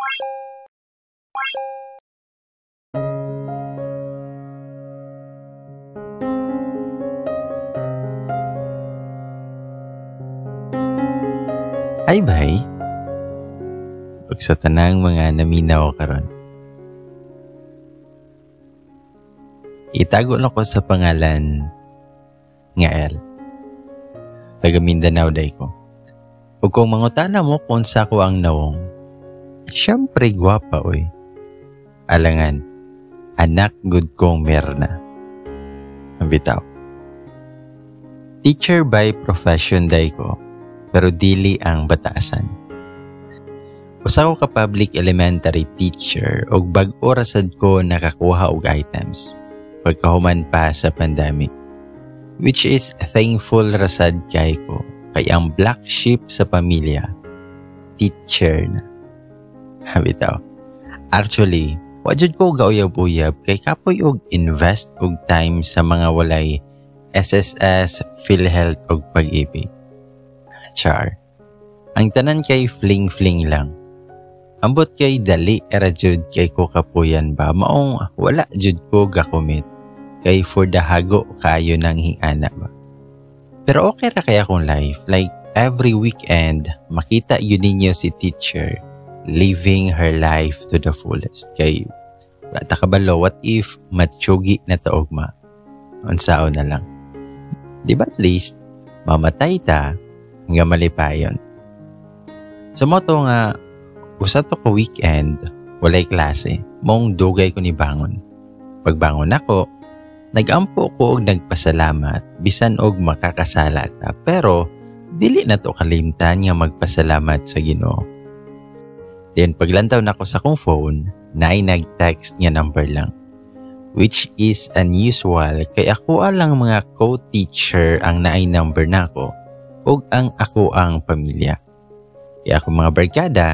Ay, bay. Ug sa tanang mga naminaw karon. Itago na ko sa pangalan nga El. Taga Mindanao day ko. Ug kung mangutana mo kung sa ko ang nawong, syempre gwapa oy. Alangan, anak gud kong Mirna. Bitaw. Teacher by profession day ko, pero dili ang batasan. Usa ko ka public elementary teacher ug bag-o ra sad ko nakakuha og items pagkahuman pa sa pandemic. Which is thankful ra sad kay ko kay ang black sheep sa pamilya, teacher na. Bitaw. Actually, wa jud ko gauyab-uyab kay kapoy og invest og time sa mga walay SSS, PhilHealth og Pag-ibig. Char. Ang tanan kay fling-fling lang. Ambot kay dali era jud kay ko kapuyan ba, maong wala jud ko gakumit. Kay for the hago kayo nang hingana ba. Pero okay ra kay akong life. Like every weekend, makita yun ninyo si teacher living her life to the fullest. Kay wala ta kabalo, what if matsugi na taogma? Unsao na lang. Di ba at least, mamatay ta nga malipayon. Sa mo to nga, usa to ka weekend, walay klase, mong dugay ko ni bangon. Pagbangon ako, nagampo ko og nagpasalamat, bisan og makakasala ta, pero dili na to kalimtan nga magpasalamat sa Ginoo. Then paglantaw nako sa akong phone, naay nag-text nga number lang, which is unusual kay ako lang mga co-teacher ang naay number nako ug ang ako ang pamilya. Kaya ako mga barkada,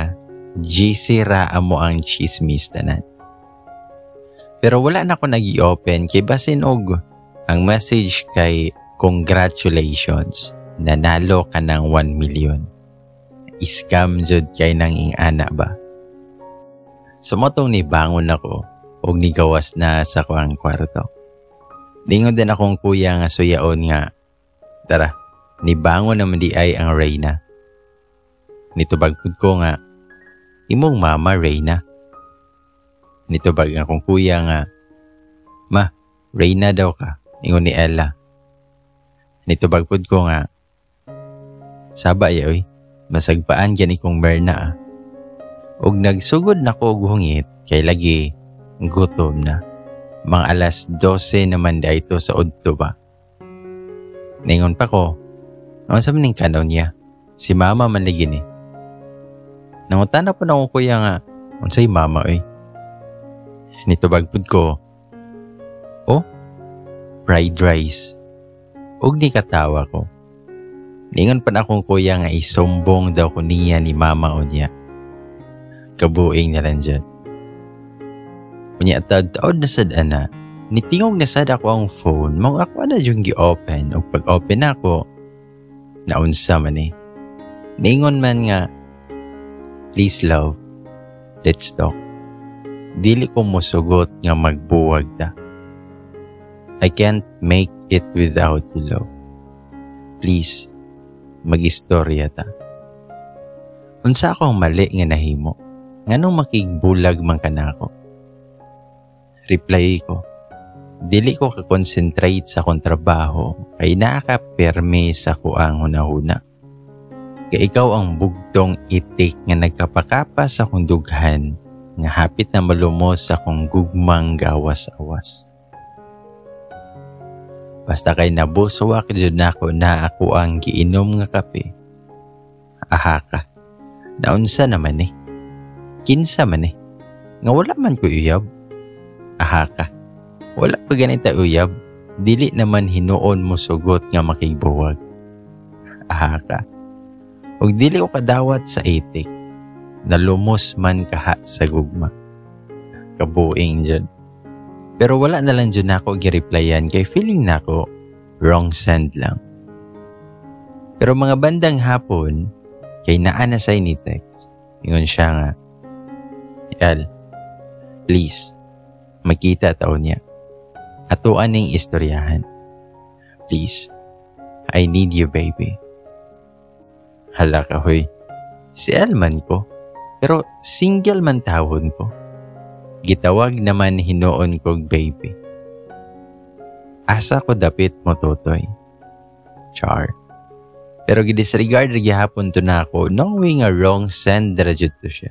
GC ra amo ang chismis tanan. Pero wala na ko nag-i-open kay basin og ang message kay congratulations, nanalo ka ng 1 million. Scam jud kay nang ingana ba. Sumotong ni bangon ako og nigawas na sa kuang kwarto. Lingon din akong kuya nga suyaon nga, tara, nibangon naman di ay ang Reyna. Nitubag pud ko nga, imong mama Reyna. Nitubag akong kuya nga, ma, Reyna daw ka, ingon ni Ella. Nitubag pud ko nga, saba ya oy, masagpaan gani kong Myrna ah. Og nagsugod na ko og hungit kay lagi gutom na. Mga 12:00 naman di ito sa udto ba. Ningon pa ko, ang sa maning kanaw niya, si mama man lagi ni. Nangutana po na akong kuya nga, unsay mama oy. Nitubag pud ko, oh, fried rice. Og ni katawa ko. Ningon pa na akong kuya nga isumbong daw ko niya ni mama o niya. Kabuing na lang dyan. Unya taod-taod na sad ana, nitingog na sad ako ang phone, mong ako na yung gi-open. O pag-open ako, naunsa man eh. Ningon man nga, please love, let's talk. Dili ko musugot nga magbuwag ta. I can't make it without you, love. Please, mag-istorya ta. Unsa akong mali nga nahimo? Nganong makigbulag man ka nako? Reply ko, dili ko ka-concentrate sa akong trabaho kay naa ka perme sa kuang hunahuna. Kay ikaw ang bugtong itik nga nagkapakapa sa akong dughan nga hapit na malumos sa akong gugmang gawas-awas. Basta kay nabuswak jud nako na ako ang giinom nga kape. Aha ka. Naunsa naman eh. Kinsa man eh. Nga wala man ko uyab. Aha ka. Wala pa ganita uyab. Dili naman hinuon mo sugot nga makigbuwag. Aha ka. Ug dili ko kadawat sa itik. Nalumos man kaha sa gugma. Kabuing jud. Pero wala na lang jud nako gireplyan kay feeling nako wrong send lang. Pero mga bandang hapon kay naa na say ni text. Ingon siya nga, El, please, magkita ta unya. Ato aning istoryahan. Please, I need you, baby. Hala ka, hoy. Si El man ko, pero single man tawon ko. Gitawag naman hinuon kog baby. Asa ko dapit mo tutoy? Char. Pero gidisregard ra gihapon to nako, knowing nga wrong send ra jud to siya.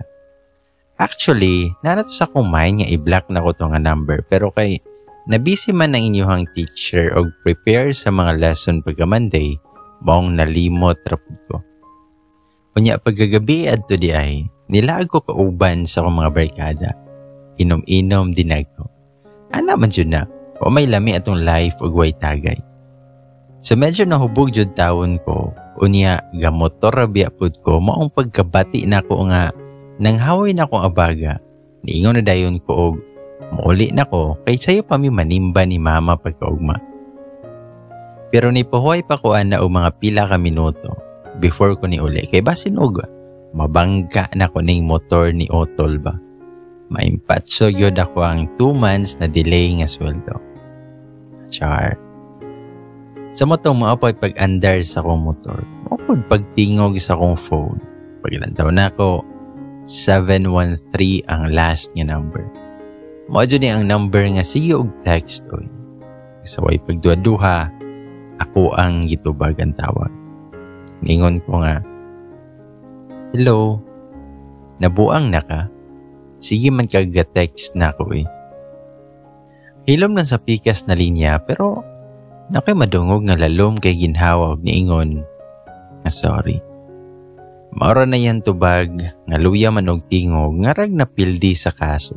Actually, naa na to sa akong mind nga i-block na ko to nga number, pero kay nabisi man ang inyuhang teacher og prepare sa mga lesson pagka Monday, maong nalimot ra pud ko. Unya pagkagabi adto di ay, nilaag ko kauban sa akong mga barkada. Inom-inom dinag ko. Ana man jud na, o may lami atong life ug way tagay. So medyo nahubog jud tawon ko, unya gamotor ra biya pud ko, maong pagkabati nako nga nanghaway na akong abaga, niingon na dayon ko og muuli na ko kay sayo pa mi manimba ni mama pagkaugma. Pero nipahuway pa ko ana og mga pila ka minuto before ko ni uli kay basin og mabangga na ko ning motor ni Otol ba. Maimpatso gyud ako ang 2 months na delay nga sweldo. Char. Sa motong maapay pag-andar sa akong motor, mao pud pagtingog sa akong phone. Paglantaw na ako, 713 ang last nga number. Mao jud ni ang number nga sige og text oy. Sa way pagduha-duha, ako ang gitubag ang tawag. Ningon ko nga, "Hello, nabuang na ka? Sige man kag text na ako eh." Hilom lang sa pikas na linya, pero nakoy madungog nga lalom kay ginhawa og niingon nga sorry. Maura na yan tubag nga luya man og tingog nga rag napildi sa kaso.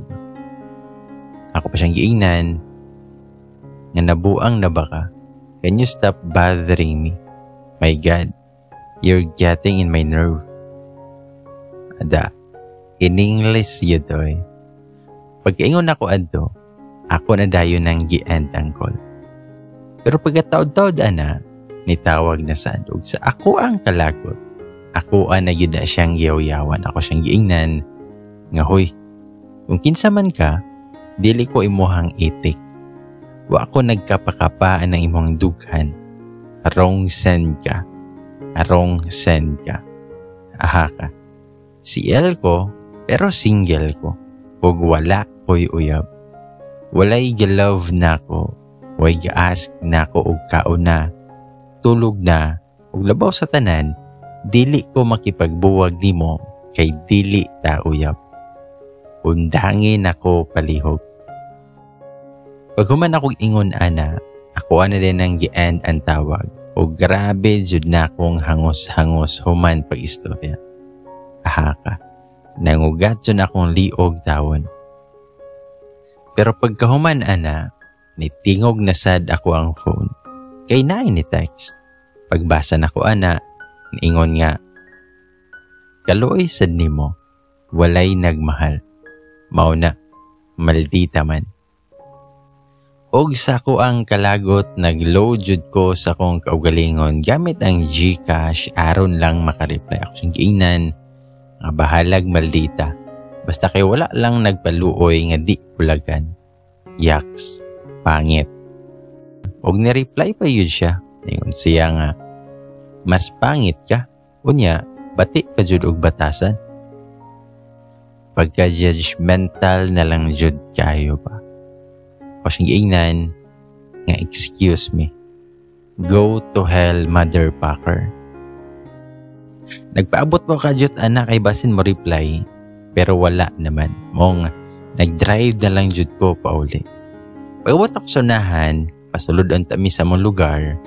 Ako pa siyang giingnan nga, "Nabuang na ba ka? Can you stop bothering me? My God, you're getting in my nerve." Ada, in English yun to eh. Pagkaingon ako adto, ako na dayon nang gi-end ang call. Pero pagkataod-taod ana, nitawag na sad ug sa ako ang kalagot. Ako na yun na siyang giyawyawan. Ako siyang giingnan nga, "Hoy, kung kinsa man ka, dili ko imuhang itik. Wa ko nagkapakapaan ng imong dughan. Wrong send ka. Wrong send ka. Aha ka. Si El ko, pero single ko. Ug wala ko'y uyab. Walay gi-love na ko. Way ga-ask na ko og kaon na. Tulog na. Ug labaw sa tanan, dili ko makipagbuwag nimo kay dili ta uyab. Undangin ako palihog." Paghuman akong ingon ana, ako ana din ang gi-end ang tawag. O grabe jud na akong hangos-hangos human pag-istorya. Aha ka. Nangugat jud akong liog tawon. Pero pagkahuman ana, nitingog na sad ako ang phone. Kay naay ni text. Pagbasa nako ana, niingon nga, "Kaluoy sad nimo, walay nagmahal. Mao na, maldita man." Og sa ako ang kalagot, nagload jud ko sa akong kaugalingon gamit ang GCash aron lang makareply. Ako siyang giingnan nga bahalag maldita. Basta kay wala lang nagpaluoy nga di bulagan. Yaks, pangit. Og ni-reply pa yun siya. Ingon siya nga, "Mas pangit ka. Unya, bati pa jud og batasan." Pagka-judgmental na lang jud kayo ba. Ako siyang giingnan nga, "Excuse me. Go to hell, motherfucker." Nagpaabot pa kadyot ana kay basin mo reply, pero wala naman. Mong nag-drive na lang jud ko pauli. Pag-abot ako sa unahan, pasulod ang tami sa mong lugar,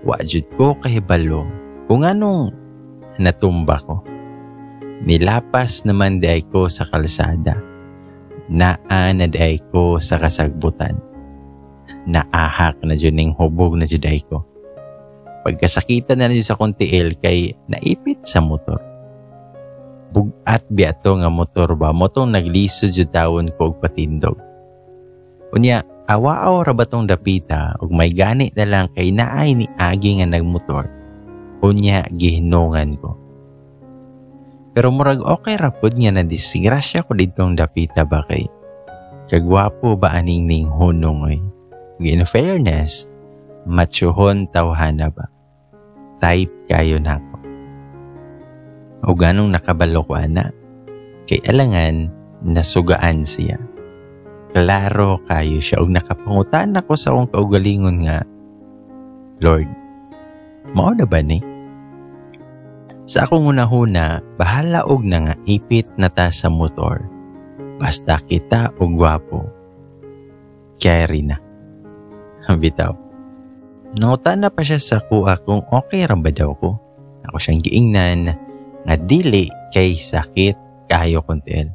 wa jud ko kahibalo kung anong natumba ko. Nilapas naman di ko sa kalsada. Naa na di ko sa kasagbutan. Naahak na jud ning hubog na jud ko. Pagkasakitan na jud sa akong tiil kay naipit sa motor. Bugat biya to nga motor ba, motong naglisod jud tawon ko og patindog. Unya, awaaw ra ba tong dapita ug may gani na lang kay naay ni agi nga nagmotor. Unya gihinungan ko. Pero murag okay ra pud nga na disgrasya ko ditong dapita ba kay kagwapo ba aning ning hunong oy. In fairness, matsuhon tawhana ba? Type kayo nako. O ganong nakabalo ko ana, kay alangan nasugaan siya. Klaro kayo siya og nakapangutan ako sa akong kaugalingon nga, "Lord, mao na ba ni?" Sa akong hunahuna, bahala og na nga ipit na ta sa motor. Basta kita og gwapo. Carry na. Bitaw. Nangutana pa siya sa kuha kung okay ra ba daw ko. Ako siyang giingnan nga dili kay sakit kayo kong tiil.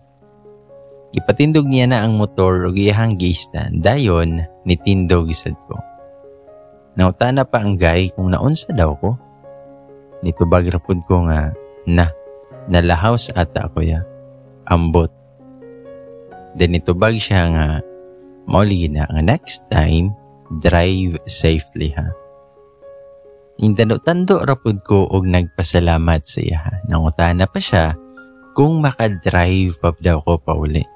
Ipatindog niya na ang motor ug iyahang giistan. Dayon, nitindog sad ko. Nangutana pa ang guy kung naunsa daw ko. Nitubag ra pud ko nga na nalahaw sa ata ako ya. Ambot. Then nitubag siya nga mauli na nga next time drive safely ha. Indano-tando ra pud ko og nagpasalamat sa iya. Nangutana pa siya kung makadrive pa daw ko pauli.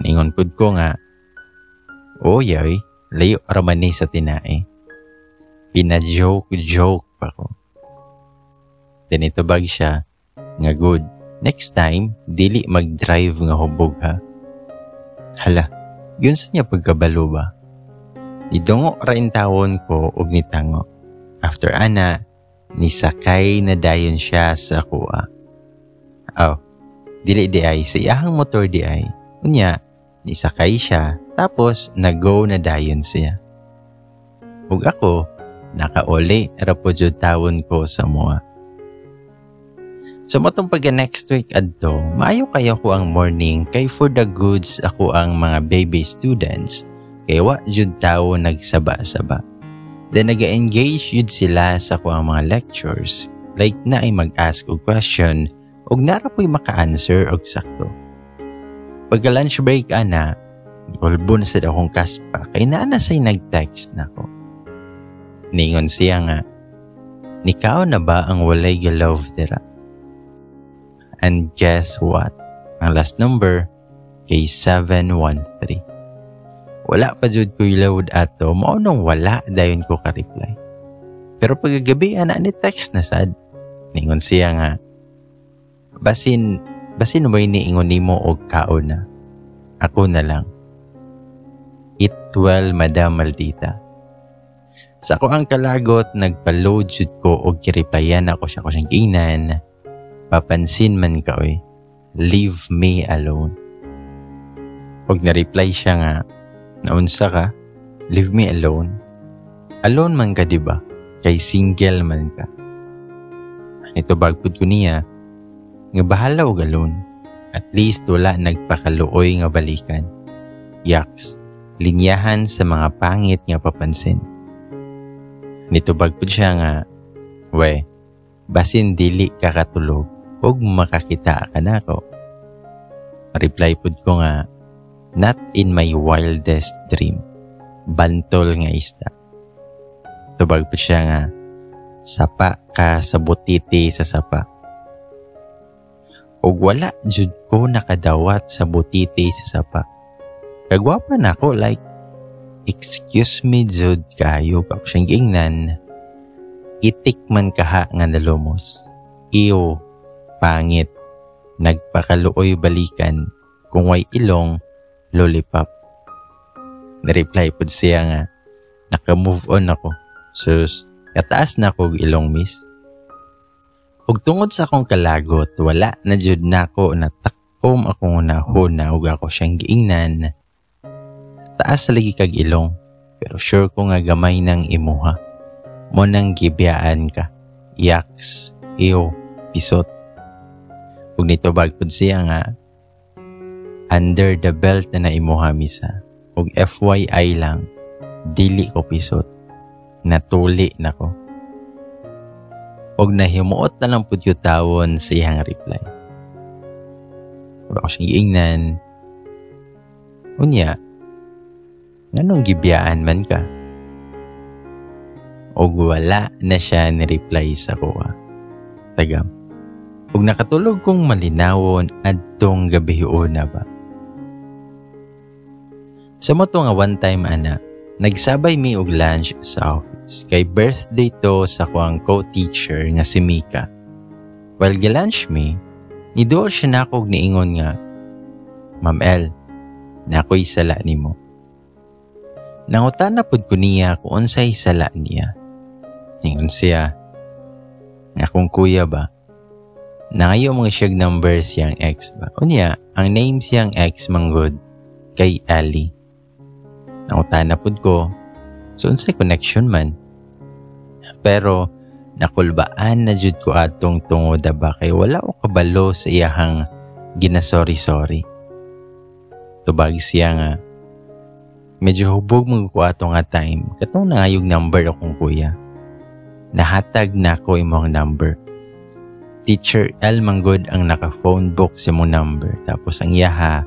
Ningon pud ko nga, "Oh yay, layo ra man ni sa tinae." Pina-joke-joke pa ko. Then itubag siya nga good. Next time, dili mag-drive nga hubog ha. Hala, yun sa niya pagkabalo ba? Nidungo ra tawon ko og nitango. After ana, nisakay na dayon siya sa kuha. Oh, dili di ay, sa iyahang motor di ay. Unya, nisakay siya, tapos nag-go na dayon siya. Ug ako, nakauli ra po jud tawon ko sa mua. So matong pagka next week adto, maayo kayo ko ang morning kay for the goods ako ang mga baby students kay wa jud tawo nagsaba-saba. Then naga-engage jud sila sa ko ang mga lectures, like na ay mag-ask og question ug nara po'y maka-answer og sakto. Pagka lunch break ana, ulbo na sad akong kaspa kay naa na say nag-text nako. Ningon siya nga, "Nikaw na ba ang walay galove dira?" And guess what? Ang last number kay 713. Wala pa jud ko'y load ato, mao nung wala dayon ko ka-reply. Pero pagkagabi ana ni text na sad. Ningon siya nga, "Basin basin mo'y niingon nimo og kaon na. Ako na lang. Eat well, Madam Maldita." Sa ako ang kalagot, nagpa-load jud ko og kireplyan ako siya ko siyang giingnan, "Papansin man ka oy. Leave me alone." Og na-reply siya nga, "Naunsa ka? Leave me alone? Alone man ka, di ba? Kay single man ka." Ito bagpud ko niya, nga bahala og alone. At least wala nagpakaluoy nga balikan. Yaks, linyahan sa mga pangit nga papansin. Nitubag pud siya nga, "We, basin dili ka katulog ug makakita ka nako." Reply pud ko nga, "Not in my wildest dream. Bantol nga isda." Tubag pud siya nga, "Sapa ka sa butiti sa sapa." Ug wala jud ko nakadawat sa butiti sa sapa. Kagwapa na ako, like, excuse me jud kayo pa ko siyang giingnan. "Itik man kaha nga nalumos. Iyo, pangit. Nagpakaluoy balikan. Kung way ilong, lollipop." Na-reply pud siya nga, "Naka-move on ako. Sus, kataas na ako ilong, miss." Ug tungod sa akong kalagot, wala na jud nako natakom akong hunahuna ug ako siyang giingnan, "Taas lagi kag ilong, pero sure ko nga gamay ng imuha. Mo nang gibiyaan ka. Yaks, iyo, pisot." Ug nitubag pud siya nga, "Under the belt na na imuha, misa. Ug FYI lang, dili ko pisot. Natuli na ko." Ug nahimuot na lang pud ko tawon sa iyang reply. Ug ako siyang giingnan, "Unya, nganong gibiyaan man ka?" Ug wala na siya ni reply sa kuha. Tagam. Ug nakatulog kong malinawon adtong gabiuna ba. Sa mao to nga one time ana, nagsabay mi og lunch sa office kay birthday to sa akoang co-teacher nga si Mika. While gi-lunch mi, niduol siya nako og niingon nga, "Ma'am L, naa ko'y sala nimo." Nangutana pud ko niya kung unsay sala niya. Ningon siya nga akong kuya ba, nangayo mga siyag number siyang ex ba. Unya, ang name siyang ex manggod kay Ali. Nangutana pud ko, so unsay connection man? Pero nakulbaan na jud ko atong tungoda ba kay wala ko kabalo sa iyahang ginasorry-sorry. Tubag siya nga, medyo hubog man ko ato nga time katong nangayog number akong kuya. Nahatag na ko imong number. Teacher L manggod ang naka-phone book sa imong number, tapos ang iyaha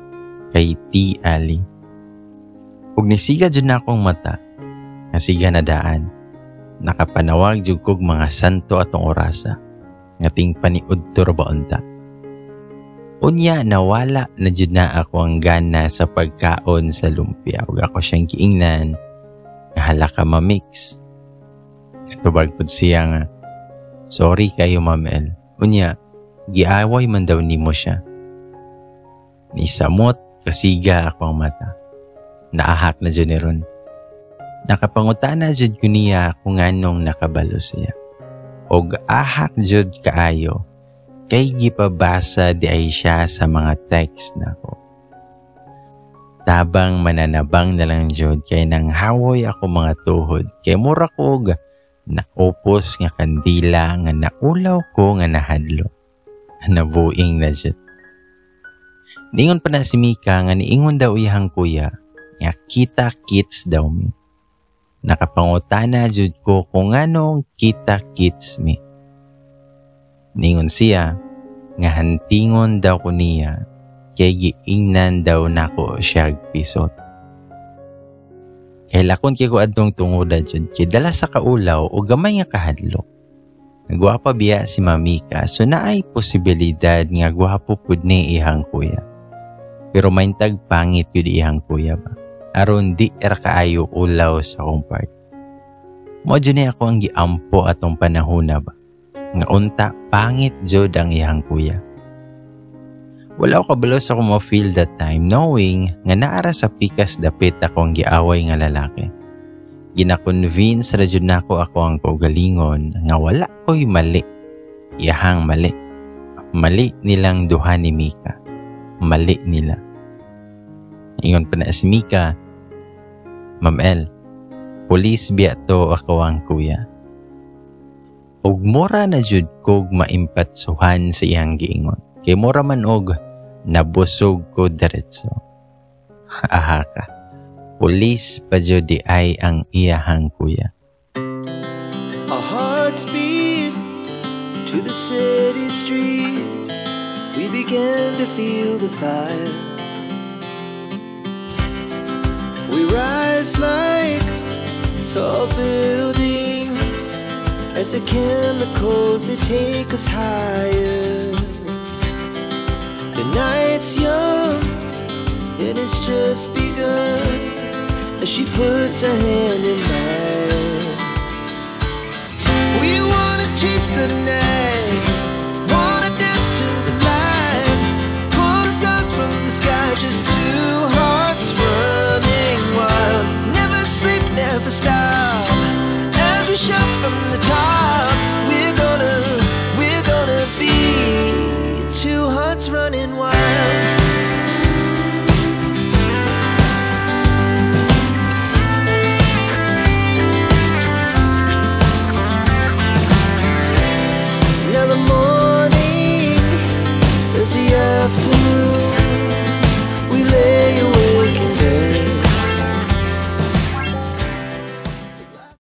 kay T. Ali. Ug nisiga jud na akong mata, nasiga na daan. Nakapanawag jud kog mga santo atong orasa nga ting paniudto ra ba unta. Unya nawala na jud na ako ang gana sa pagkaon sa lumpia ug ako siyang giingnan nga hala ka, mamix. Tubag pud siya nga, "Sorry kayo, Ma'am L. Unya, giaway man daw nimo siya." Nisamot kasiga ako ang mata. Naahak na jud ni ron. Nakapangutana jud ko niya kung anong nakabalo siya. Og ahak jud kaayo kay gipabasa di ay siya sa mga text nako. Tabang mananabang na lang jud kay nang hawoy ako mga tuhod kay mura ko og naupos nga kandila nga naulaw ko nga nahadlo. Nabuing na jud. Niingon pa na si Mika nga niingon daw iyang kuya nga kita kits daw mi. Nakapangutana jud ko kung anong kita kits mi. Ningon siya nga hantingon daw ko niya kay giingnan daw nako siya pisot. Kay lakon kay ko adtong tungoda jud kay dala sa kaulaw o gamay nga kahadlok. Nagwapa biya si Mamika, so naay posibilidad nga gwapo pud ni ihang kuya. Pero maintag pangit yun iyang kuya ba. Aron di ra kaayo ulaw sa akong part. Mo jud ni ako ang giampo atong panahon na ba. Nga unta pangit jud ang iyang kuya. Wala ko kabalo sa akong ma-feel that time knowing nga naara sa pikas dapit ako ang giaway nga lalaki. Gina-convince ra jud nako ako ang kaugalingon nga wala ko'y mali. Iyahang mali. Mali nilang duha ni Mika. Mali nila. Ingon pa na si Mika, "Ma'am L, pulis biya to ako ang kuya." Ug mura na jud kog maimpatsuhan sa iyang giingon. Kay mura man og nabusog ko diretso. Aha ka. Pulis pa jud di ay ang iyahang kuya. Our hearts beat to the city streets. We began to feel the fire. We rise like tall buildings as the chemicals, they take us higher. The night's young and it's just begun as she puts her hand in mine. We wanna chase the night.